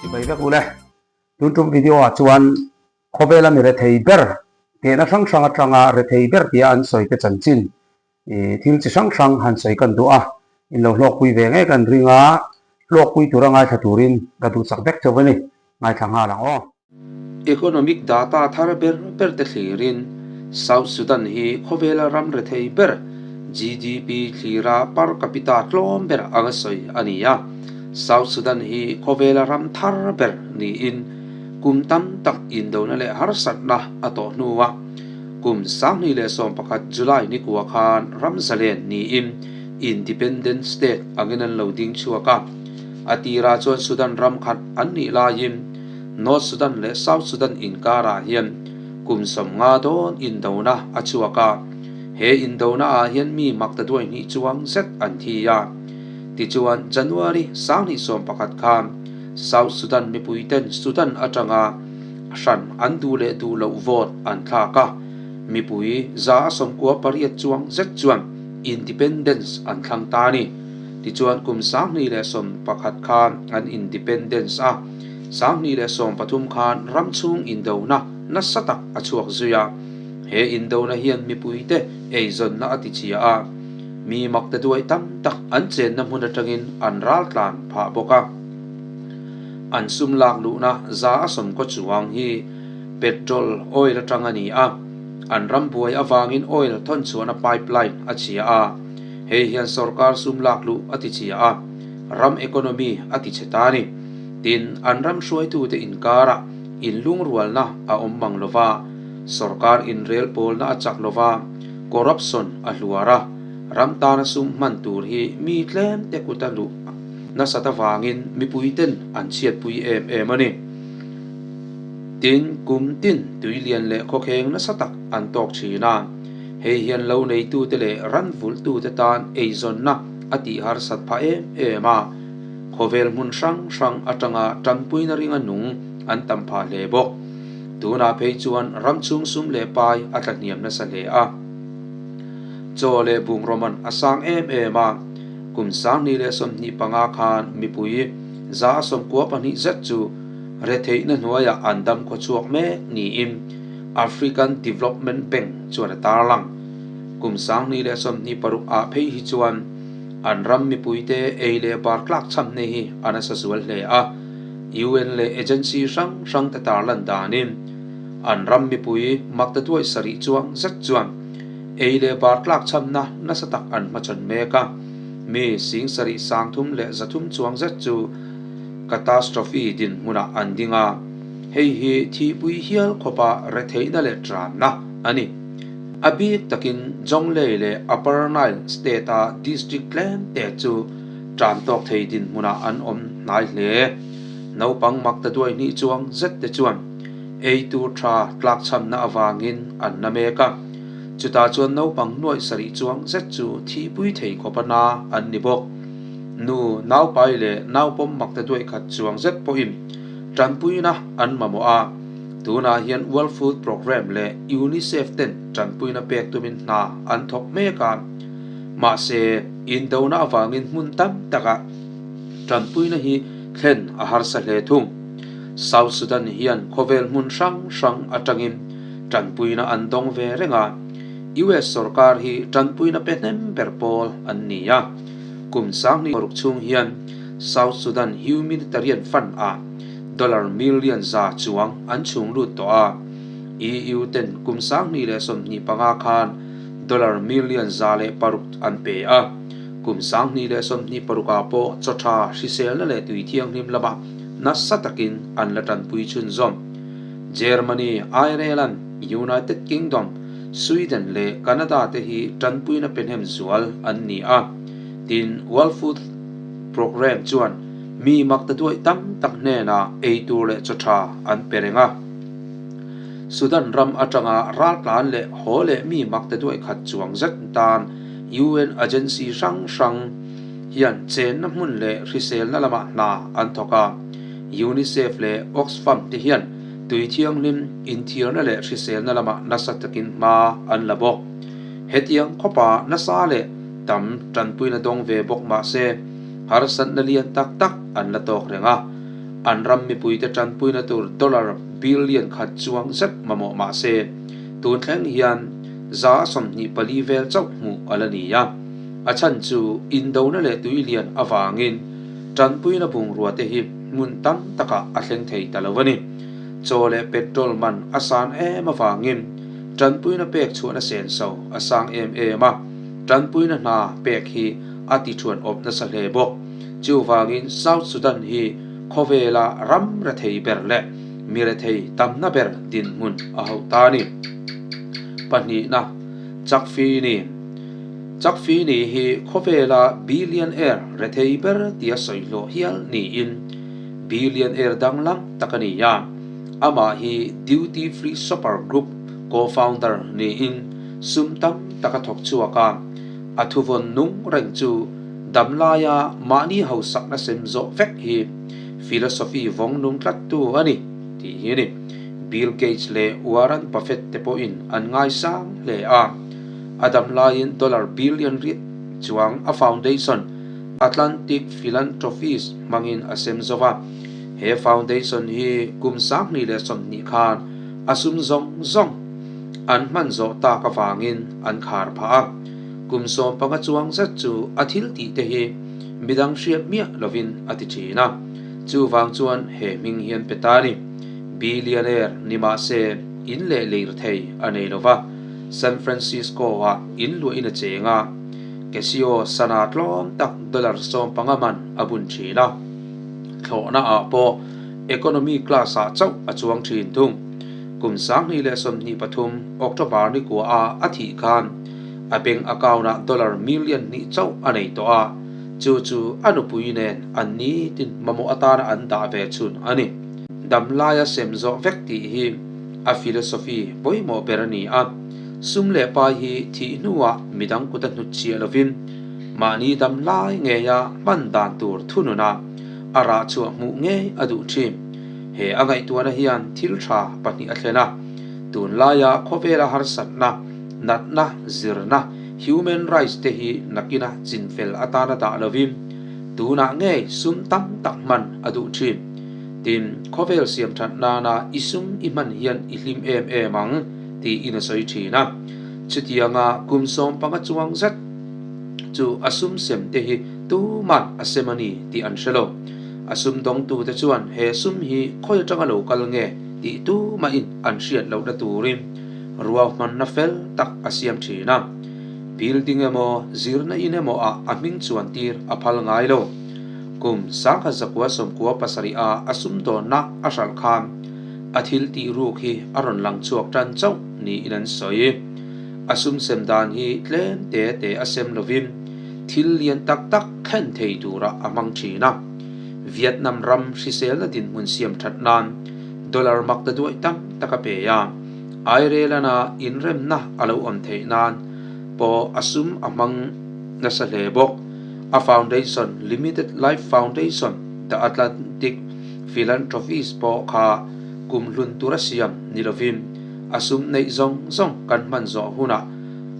Chibai vek u le. Tun tum video ah chuan khawvela mi rethei ber tehna hrang hrang atanga rethei ber tia an sawi te chanchin ih thil chi hrang hrang han sawi kan duh a, in lo hlawkpui ve ngei kan ring a, hlawkpui tura ngaithla turin ka duhsak vek chauh a ni. Ngaithla nghal ang aw. Economic data thar ber ber te thlirin South Sudan hi khawvela ram rethei ber GDP thlira per capita tlawm ber anga sawi a ni a. South Sudan hi khawvela ram thar ber niin kum tam tak indona leh harsatna a tawh hnuah kum 2011 July nikua khan ram zalen niin independent state angin an lo ding chhuak a. A tirah chuan Sudan ram khat an nih laiin North Sudan leh South Sudan inkarah hian kum 50 dawn indona a chhuak a, he indona ah hian mi makta duai hnih chuang zet an thi a. Tichuan, January 2011 khan South Sudan mipuiten Sudan atanga hran an duh leh duh loh vote an thlak a, mipui 98 chuang zet chuan independence an thlang ta a ni. Tichuan, kum 2011 khan an independence a. 2013 khan ram chhung indona nasa tak a chhuak zui a, he indona hian mipuite eizawnna a ti chhia a, mi makte duai tam tak an chenna hmun atangin an ral tlan phah bawk a. An sum lak luhna 120 chuang hi petrol oil atang a ni a, an ram buai avangin oil thawn chhuahna pipeline a chhia a, hei hian sorkar sum lak luh a ti chhia a, ram economy a ti chhe ta a ni. Tin, an ram hruaitute inkarah inlungrualna a awm mang lo va, sorkar inrel pawlna a chak lo va, corruption a hluar a, ram tana sum hman tur hi mi tlem te kut a luh nasat avangin mipuiten an chhiatpui em em a ni. Tin, kum tin tuilian leh khawkheng nasa tak an tawk thin a, hei hian lo neitute leh ran vulhtute tan eizawnna a tih harsat phah em em a. Khawvel hmun hrang hrang atanga tanpuina ringa nung an tam phah hle bawk. Tunah phei chuan ram chhung sum leh pai a tla hniam nasa hle a. Chaw leh bungraw man a sang em em a, kum 2025 khan mipui 92 zet chu retheihna hnuaiah an dam khaw chhuak mek niin African Development Bank chuan a tarlang. Kum 2026 ah phei hi chuan An ram mipuite ei leh bar tlak chhan nei hi a nasa zual hle a, UN leh agency hrang hrang te tarlan danin an ram mipui makta duai sarih chuang zet chuan ei leh bar tlak chhanna nasa tak an hmachhawn mek a, mi sing sarih sangthum leh zathum chuang zet chu catastrophe dinhmunah an ding a, hei hi thihpui hial khawpa retheihna leh tranna a ni. A bik takin Jonglei leh Upper Nile State-a district tlem te chu tan tawk thei dinhmunah an awm hnai hle. Naupang makta duai hnih chuang zet te chuan ei tur tha tlakchhamna avangin an na mek a, chutah chuan naupang nuaih sarih chuang zet chu thihpui thei khawpa na an ni bawk. Nu naupai leh naupawm makta duai khat chuang zet pawhin tanpuina an mamawh a. Tunah hian World Food Programme leh UNICEF ten tanpuina pek tumin hna an thawk mek a, mahse indona avangin hmun tam takah tanpuina hi thlen a harsa hle thung. South Sudan hian khawvel hmun hrang hrang atangin tanpuina an dawng ve reng a, US sorkar hi tanpuina pe hnem ber pawl an ni a. Kum 2006 chhung hian South Sudan Humanitarian Fund ah Dollar million za chuang an chhung lut tawh a, EU ten kum 2025 khan dollar million 106 an pe a, kum 2026 ah pawh chaw tha hriselna leh tui thianghlim lamah nasa takin an la tanpui chhunzawm. Germany, Ireland, United Kingdom, Sweden leh Canada te hi tanpuina pe hnem zual an ni a, tin World Food Programme chuan Mi makta duai tam tak hnenah ei tur leh chaw tha an pe reng a. Sudan ram atanga raltlan leh haw leh mi makta duai khat chuang zet tan UN agency hrang hrang hian chenna hmun leh hriselna lamah hna an thawk a. UNICEF leh Oxfam te hian tui thianghlim inthiarna leh hriselna lamah nasa takin hma an la bawk. Hetiang khawpa nasa leh tam tanpuina dawng ve bawk mahse, Harsatna lian tak tak an la tawk reng a. An ram mipuite tanpuina tur dollar billion khat chuang zet mamawh mah se, tun thleng hian 24% vel chauh hmuh a la ni a. A chhan chu indona leh tui lian avangin tanpuina bungrua te hi hmun tam takah a thleng thei ta lo a ni. Chaw leh petrol man a san em avangin tanpuina pek chhuahna senso a sang em em a, tanpuina hna pek hi a ti thuan awp nasa hle bawk. Chuvangin South Sudan hi khawvela ram rethei ber leh mi rethei tamna ber dinhmun a hauh ta a ni. Pahnihna, Chakfini. Chakfini hi khawvela billionaire rethei ber tia sawi hlawh hial niin billionaire danglam tak a ni a. Amah hi Duty Free Shopper Group co-founder niin sum tam tak a thawk chhuak a. A thuvawn nung reng chu damlaia mahni hausakna sem zawh vek hi philosophy vawng nung tlattu a ni tih hi a ni. Bill Gates leh Warren Buffett te pawhin an ngaisang hle a. A damlaiin dollar billion riat chuang a foundation Atlantic Philanthropies hmangin a sem zo va. He foundation hi kum 2020 khan a sum zawng zawng an hman zawh tak avangin an khar phah a. Kum 15 chuang zet chu a thil tih te hi midang hriat miah lovin a ti thin a. Chuvang chuan he hming hian pe ta a ni. Billionaire ni mah se in leh leir thei a nei lo va. San Francisco-ah in luahin a cheng a, Casio sana tlawm tak dollar 15 man a bun thin a. Thlawhna ah pawh economy class ah chauh a chuang thin thung. Kum 2023 October ni kua a a thih khan a bank account ah dollar million hnih chauh a nei tawh a, chu chu a nupui nen an nitin mamawh atana an dah ve chhun a ni. Damlaia sem zawh vek tih hi a philosophy pawimawh ber a ni a, sum leh pai hi thih hnuah midang kut a hnut chhiah lovin mahni dam lai ngeia hman dan tur thununa a rah chhuah hmuh ngei a duh thin. He a ngaihtuahna hian thil tha pahnih a thlen a, tunlaia khawvela harsatna, natna, zirna, human rights te hi nakina chinfel atana dah lovin tunah ngei sum tam tak hman a duh thin. Tin, khawvel siam that nana i sum i hman hian i hlim em em ang tiin a sawi thin a. Chutianga kum 15 chuang zet chu a sum sem te hi tuman a sem a ni tih an hre lo. A sum dawngtute chuan he sum hi khawi atanga lo kal nge tih tumahin an hriat lohna turin ruahmanna fel tak a siam thin a. Building emaw zirna in emaw ah a hming chuan tir a phal ngai lo. Kum 1997 a a sumdawnna a hralh khan a thil tih ruk hi a rawn lang chhuak tan chauh niin an sawi. A sum sem dan hi tlem te te a sem lovin thil lian tak tak thlen thei turah a hmang thin a. Vietnam ram hriselna dinhmun siam that nan dollar mak ta duai tam tak a pe a. Ireland-a inremna a lo awm theih nan pawh a sum a hmang nasa hle bawk. A foundation Limited Life Foundation, The Atlantic Philanthropies pawh kha kum hlun tur a siam ni lovin a sum neih zawng zawng kan hman zawh hunah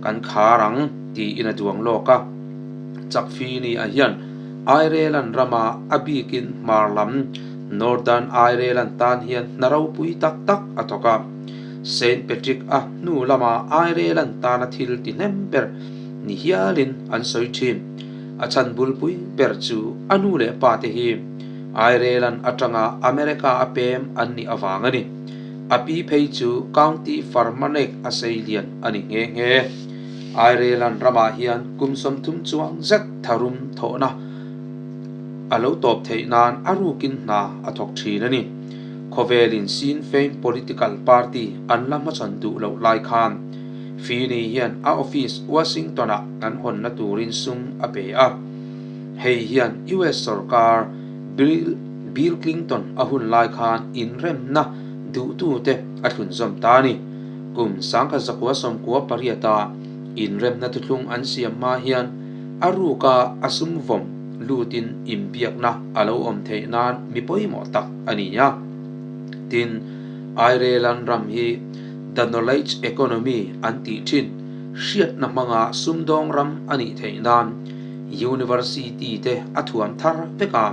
kan khar ang tiin a duang lawk a. Chakfini a hian Ireland rama a bikin hmar lam Northern Ireland tan hian hna ropui tak tak a thawk a. Saint Patrick a hnu lama Ireland tana thil ti hnem ber ni hialin an sawi thin. A chhan bulpui ber chu a nu leh pa te hi Ireland atanga America a pem an nih avang a ni. A pi phei chu County Fermanagh a sei lian a ni nghe nghe. Ireland ramah hian kum 30 chuang zet tharum thawhna a lo tawp theih nan a rukin hna a thawk thin a ni. Khawvelin Sinn Fein political party an la hmachhawn duh loh lai khan Finney hian a office Washington-ah an hawnna turin sum a pe a. Hei hian US sorkar Bill Bill Clinton a hun lai khan inremna duhtute a thlunzawm ta a ni. Kum 1998-a inremna thuthlung an siam hma hian a ruka a sum vawm lutin inbiakna a lo awm theih nan mi pawimawh tak a ni a. Tin, Ireland ram hi The Knowledge Economy an tih thin hriatna hmanga sumdawng ram a nih theih nan University te a thuam thar vek a.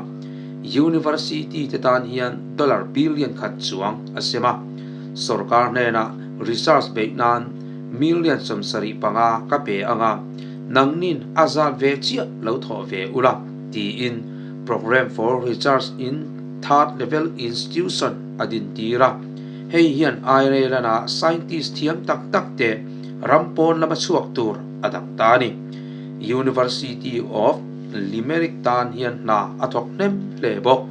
University te tan hian dollar billion khat chuang a sem a, sorkar hnenah research beih nan million 75 ka pe ang a, nangnin a zat ve chiah lo thawh ve ula tiin Programme for Research in Third Level Institution a dintir a. Hei hian Ireland-a scientist thiam tak tak te ram pawn lama chhuak tur a dang ta a ni. University of Limerick tan hian hna a thawk hnem hle bawk.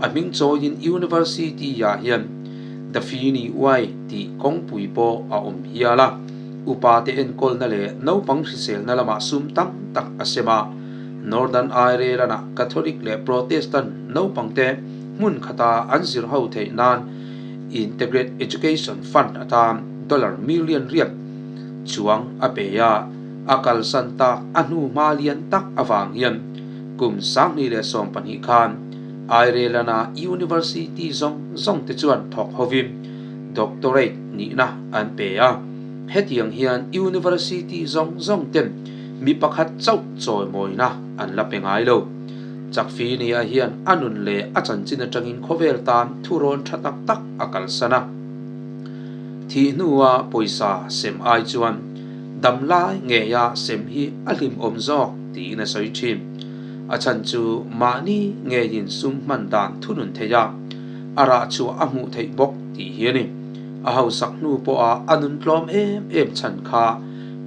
A hming chawiin University-ah hian The Feeney Way tih kawngpui pawh a awm hial a. Upate enkawlna leh naupang hriselna lamah sum tam tak a sem a. Northern Ireland-ah Catholic leh Protestant naupangte hmun khata an zir ho theih nan Integrate Education Fund atan dollar million riat chuang a pe a. A kalsan tak a hnu hma lian tak avang hian kum 2012 khan Ireland-a university zawng zawng te chuan thawk hovin doctorate nihna an pe a. Hetiang hian university zawng zawng ten mi pakhat chauh chawimawina an la pe ngai lo. Chakfinia hian a nun leh a chanchin atangin khawvel tan thurawn tha tak tak a kalsan a. Thih hnua pawisa sem ai chuan Dam lai ngeia sem hi a hlimawm zawk tiin a sawi thin. A chhan chu mahni ngeiin sum hman dan thunun theih a, a rah chhuah a hmuh theih bawk tih hi a ni. A hausak hnu pawha a nun tlawm em em chhan kha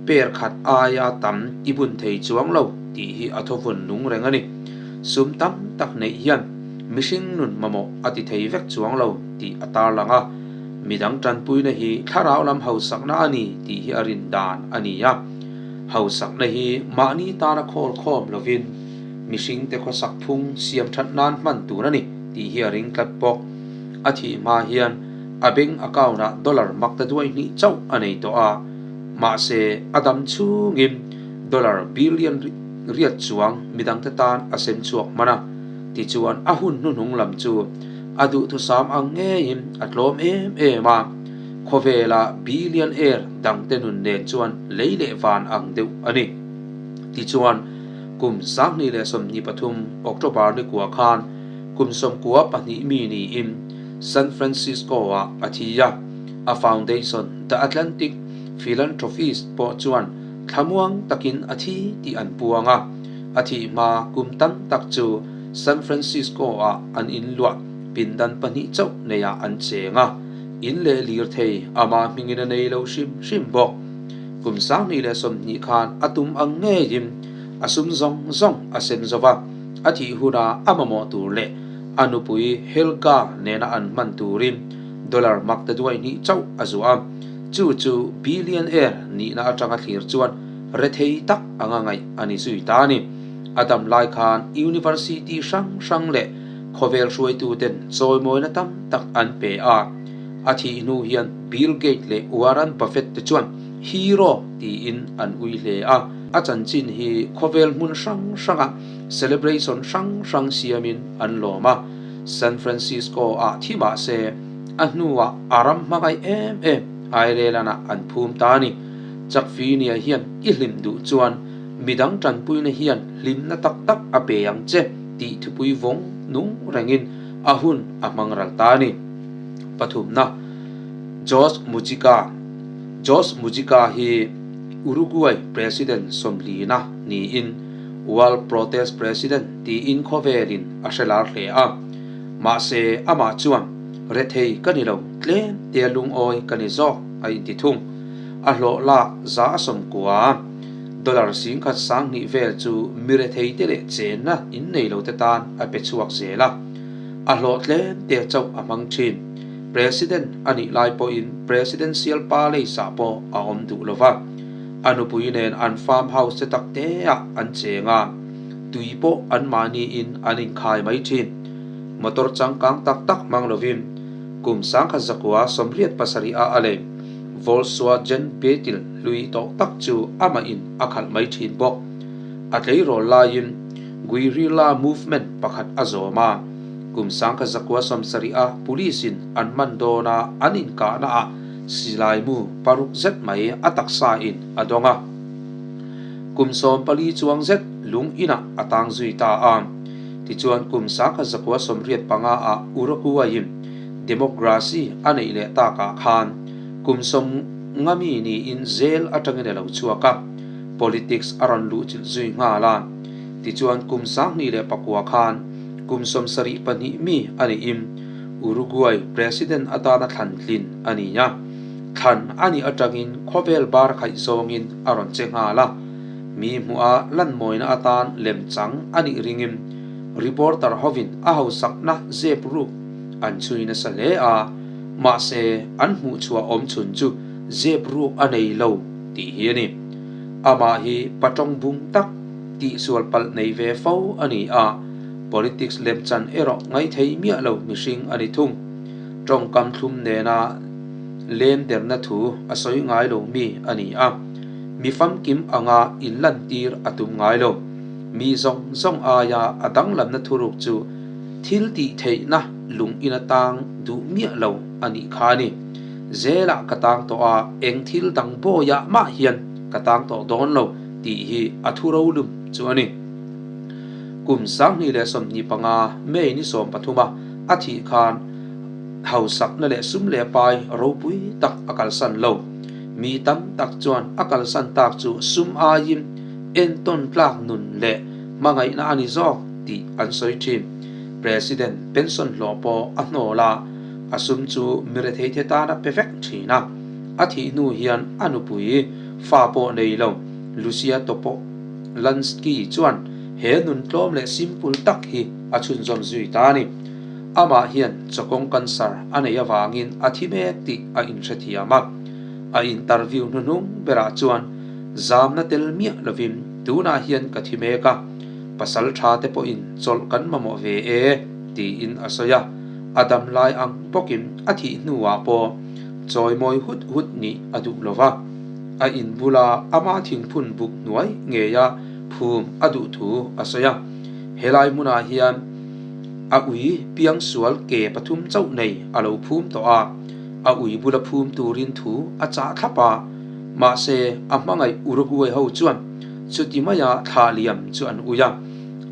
per khat aia tam i bun thei chuang lo tih hi a thawvun nung reng a ni. Sum tam tak neih hian mihring nun mamawh a ti thei vek chuang lo tih a tarlang a. Midang tanpuina hi thlarau lam hausakna a ni tih hi a rin dan a ni a. Hausakna hi mahni tana khawl khawm lovin mihringte khawsak phung siam that nan hman tur a ni tih hi a ring tlat bawk. A thih hma hian a bank account-ah dollar makta duai hnih chauh a nei tawh a, mahse a dam chhungin dollar billion riat chuang midangte tan a sem chhuak hman a, tichuan a hun hnuhnung lam chu A duhthusam ang ngeiin a tlawm em em a, khawvela billionaire dangte nun nen chuan lei leh van ang deuh a ni. Tichuan, kum 2023 October ni kua khan kum 92 mi niin San Francisco-ah a thi a, a foundation The Atlantic Philanthropies pawh chuan thlamuang takin a thi tih an puang a, a thih hma kum tam tak chu San Francisco-ah an inluah pindan pahnih chauh neiah an cheng a, in leh lirthei amah hmingin a nei lo hrim hrim bawk. Kum 2020 khan a tum ang ngeiin a sum zawng zawng a sem zo va, a thih hunah a mamawh tur leh a nupui Helga nena an hman turin dollar mak ta duai hnih chauh a zuah a, chu chu billionaire nihna atanga thlir chuan rethei tak anga ngaih a ni zui ta a ni. A dam lai khan University hrang hrang leh khawvel hruaituten chawimawina tam tak an pe a. A thih hnu hian Bill Gates leh Warren Buffett te chuan hero tiin an ui hle a. A chanchin hi khawvel hmun hrang hrangah celebration hrang hrang siamin an lawm a. San Francisco-ah thi mah se a hnuah a ram hmangaih em em Ireland-ah an phum ta a ni. Chakfinia hian i hlim duh chuan Midang tanpuina hian hlimna tak tak a pe ang che tih thupui vawng nung rengin a hun a hmang ral ta a ni. Pathumna, Jose Mujica Jose Mujica hi Uruguay President sawmlina niin World Protest President tiin khawvelin a hre lar hle a. Mahse, amah chuan rethei ka ni lo, tlem tia lungawi ka ni zawk a inti thung. A hlawh lak za a sawmkua. Dollar 10,000 sanghnih vel chu mi retheite leh chenna in nei lote tan a pe chhuak zel a, a hlawh tlem te chauh a hmang thin. President a nih lai pawhin Presidential Palace-ah pawh a awm duh lo va, a nupui nen an farm house te tak teah an cheng a, tui pawh anmahniin an inkhai mai thin. Motor changkang tak tak hmang lovin kum 1987 ah a lei. Volkswagen Beetle hlui tawh tak chu amahin a khalh mai thin bawk. A tleirawl laiin Guerrilla movement pakhat a zawm a, kum 1970 a police in an man dawn a an inkahna ah silaimu paruk zet mai a taksa in a dawng a. Kum 14 chuang zet lung inah a tang zui ta a. Tichuan kum 1985 ah Uruguay-in democracy a neih leh takah khan kum 50 mi niin jail atangin a lo chhuak a, politics a rawn luhchilh zui nghal a. Tichuan kum 2009 khan kum 72 mi a nihin Uruguay president atana thlan tlin a ni a. Thlan a nih atangin khawvel bar khaih zawngin a rawn che nghal a. Mi hmuha lanmawina atan lemchang a nih ringin reporter hovin a hausakna zep ruk an chhui nasa hle a, mahse an hmuhchhuah awm chhun chu zep ruk a nei lo tih hi a ni. Amah hi patawng bung tak tihsual palh nei ve fo a ni a, politics lemchan erawh ngaithei miah lo mihring a ni thung. Tawngkam thlum nena lem derna thu a sawi ngai lo mi a ni a. Mi famkim anga inlantir a tum ngai lo. Mi zawng zawng aia a danglamna thuruk chu thil tih theihna lung in a tang duh miah lo a nih kha a ni. Zelah ka tang tawh a, eng thil dang bawiah mah hian ka tang tawh dawn lo tih hi a thu rolum chu a ni. Kum 2025 May ni 13 a a thih khan hausakna leh sum leh pai ropui tak a kalsan lo. Mi tam tak chuan a kalsan tak chu sum aiin entawn tlak nun leh hmangaihna a ni zawk tih an sawi thin. President pension hlawh pawh a hnawl a, a sum chu mi retheite tan a pe vek thin a. A thih hnu hian a nupui fa pawh nei lo Lucia Topolansky chuan he nun tlawm leh simple tak hi a chhunzawm zui ta a ni. Amah hian chawkawng cancer a nei avangin a thi mek tih a inhrethiam a. A interview hnuhnung berah chuan zamna tel miah lovin tunah hian ka thi mek a, pasal tha te pawhin chawlh kan mamawh ve e tiin a sawi a. A dam lai ang bawkin a thih hnuah pawh chawimawi hut hut nih a duh lo va. A in bula ama thingphun buk hnuai ngeia phum a duh thu a sawi a. Helai hmunah hian a ui piangsual ke pathum chauh nei a lo phum tawh a, a ui bula phum turin thu a chah thlap a, mahse a hmangaih Uruguay ho chuan chuti maia thlah liam chu an ui a,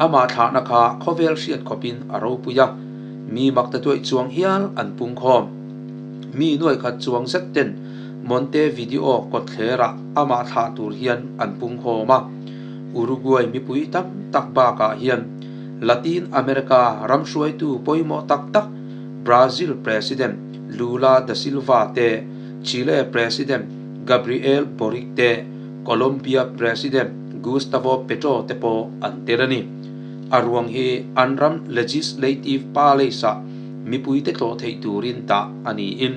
amah thlahna kha khawvel hriat khawpin a ropui a, mi makta tuaih chuang hial an pung khawm. Mi nuai khat chuang zet ten Montevideo kawtthlerah amah thlah tur hian an pung khawm a, Uruguay mipui tam tak bakah hian Latin America ram hruaitu pawimawh tak tak Brazil President Lula da Silva te, Chile President Gabriel Boric te, Colombia President Gustavo Petro te pawh an tel a ni. A ruang hi an ram Legislative Palace-ah mipuite tlawh theih turin dah a niin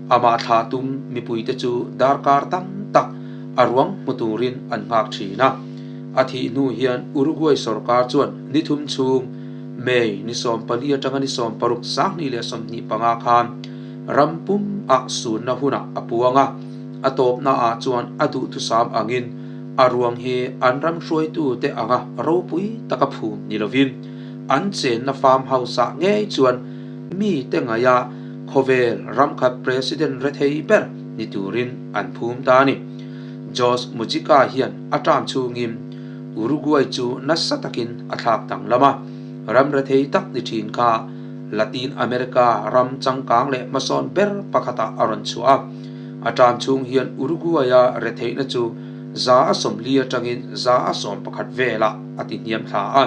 amah thlah tum mipuite chu darkar tam tak a ruang hmu turin an nghak thin a. A thih hnu hian Uruguay sorkar chuan ni thum chhung May ni 14 atanga ni 16 2025 khan ram pum ah sunna hunah a puang a, a tawpna ah chuan a duhthusam angin a ruang hi an ram hruaitu te anga ropui taka phum ni lovin an chenna farm house ah ngei chuan mi te ngaia khawvel ramkhat president rethei ber ni turin an phum ta a ni. Jose Mujica hian a term chhungin Uruguay chu nasa takin a thlak danglam a, ram rethei tak ni thin kha Latin America ram changkang leh hmasawn ber pakhatah a rawn chhuah a. A term chhung hian Uruguay-a retheihna chu 40% atangin 11% velah a ti hniam thla a.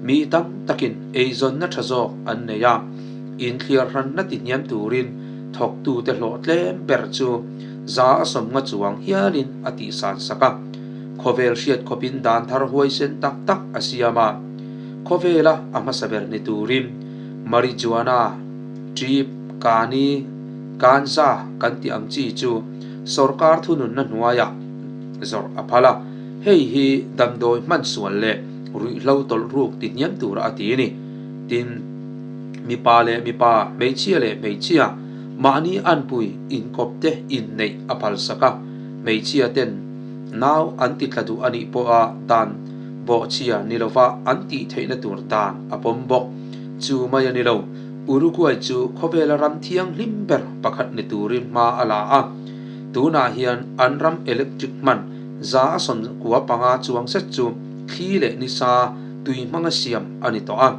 Mi tam takin eizawnna tha zawk an nei a, inthliar hranna ti hniam turin thawktute hlawh tlem ber chu 50% chuang hialin a tihsan sak a. Khawvel hriat khawpin dan thar huaisen tak tak a siam a. Khawvela a hmasa ber ni turin marijuana, trip, kani, kanza kan tih ang chi chu sorkar thununna hnuaiah zawrh a phal a. Hei hi damdawi hman sual leh ruihhlo tawlh ruk ti hniam tura a ti a ni. Tin, mipa leh mipa, hmeichhia leh hmeichhia, Mahni anpui inkawp te inneih a phalsak a, hmeichhia ten nau an ti tla duh a nih pawha dan bawhchhia ni lova an tih theihna tur dan a pawm bawk. Chu mai a ni lo, Uruguay chu khawvela ram thianghlim ber pakhat ni turin hma a la a, tunah hian an ram electric hman 95% chuang zet chu thli leh nisa tui hmanga siam a ni tawh a.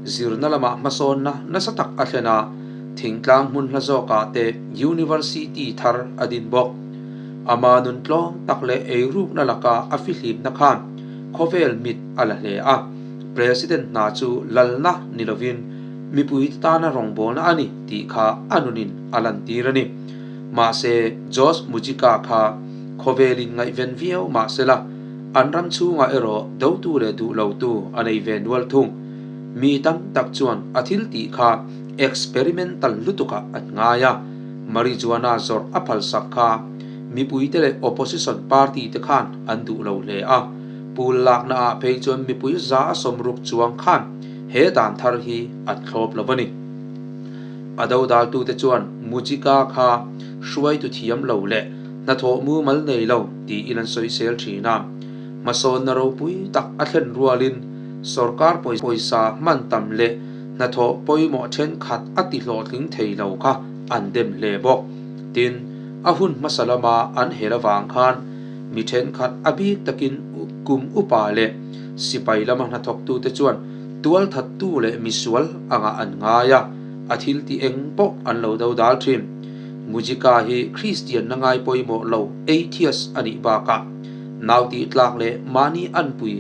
Zirna lamah hmasawnna nasa tak a thlen a, thingtlang hmun hla zawkah te University thar a din bawk. Ama nun tlawm tak leh eirukna laka a fihlimna khan khawvel mit a la hle a, President hna chu lalna ni lovin mipuite tana rawngbawlna a ni tih kha a nunin a lantir a ni. Mahse, Jose Mujica kha khawvelin ngaihven viau mahsela, an ram chhungah erawh dotu leh duh lotu a nei ve nual thung. Mi tam tak chuan a thil tih kha experimental lutukah an ngai a, marijuana zawrh a phalsak kha mipuite leh opposition party te khan an duh lo hle a. Pool lakna ah phei chuan mipui za a sawmruk chuang khan he dan thar hi an thlawp lo a ni. A dodaltute chuan Mujica kha hruaitu thiam lo leh hnathawh mumal nei lo tiin an sawisel thin a. Hmasawnna ropui tak a thlen rualin sorkar pawisa hman tam leh hnathawh pawimawh thenkhat a ti hlawhtling thei lo kha an dem hle bawk. Tin, a hun hmasa lama an hel avang khan mi thenkhat a bik takin kum upa leh sipai lama hnathawktute chuan tualthattu leh misual angah an ngai a, a thil ti eng pawh an lo do dal thin. Mujica hi Kristianna ngai pawimawh lo atheist a nih bakah nau tih tlak leh mahni anpui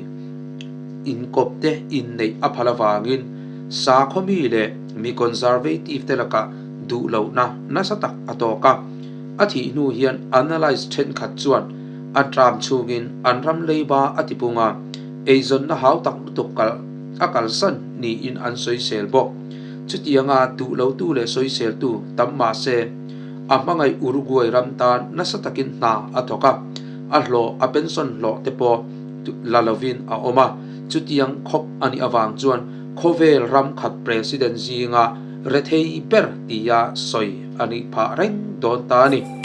inkawpte inneih a phal avangin sakhaw mi leh mi conservative te lakah duh lohna nasa tak a tawk a. A thih hnu hian analyst thenkhat chuan a tram chhungin an ram leiba a tipung a, eizawnna hau tak lutuk kal a kalsan niin an sawisel bawk. Chutianga duh lotu leh sawiseltu tam mah se, a hmangaih Uruguay ram tan nasa takin hna a thawk a, a hlawh a pension hlawh te pawh la lovin a awm a. Chutiang khawp a nih avang chuan khawvel ram khat president zinga rethei ber tia sawi a nih phah reng dawn ta a ni.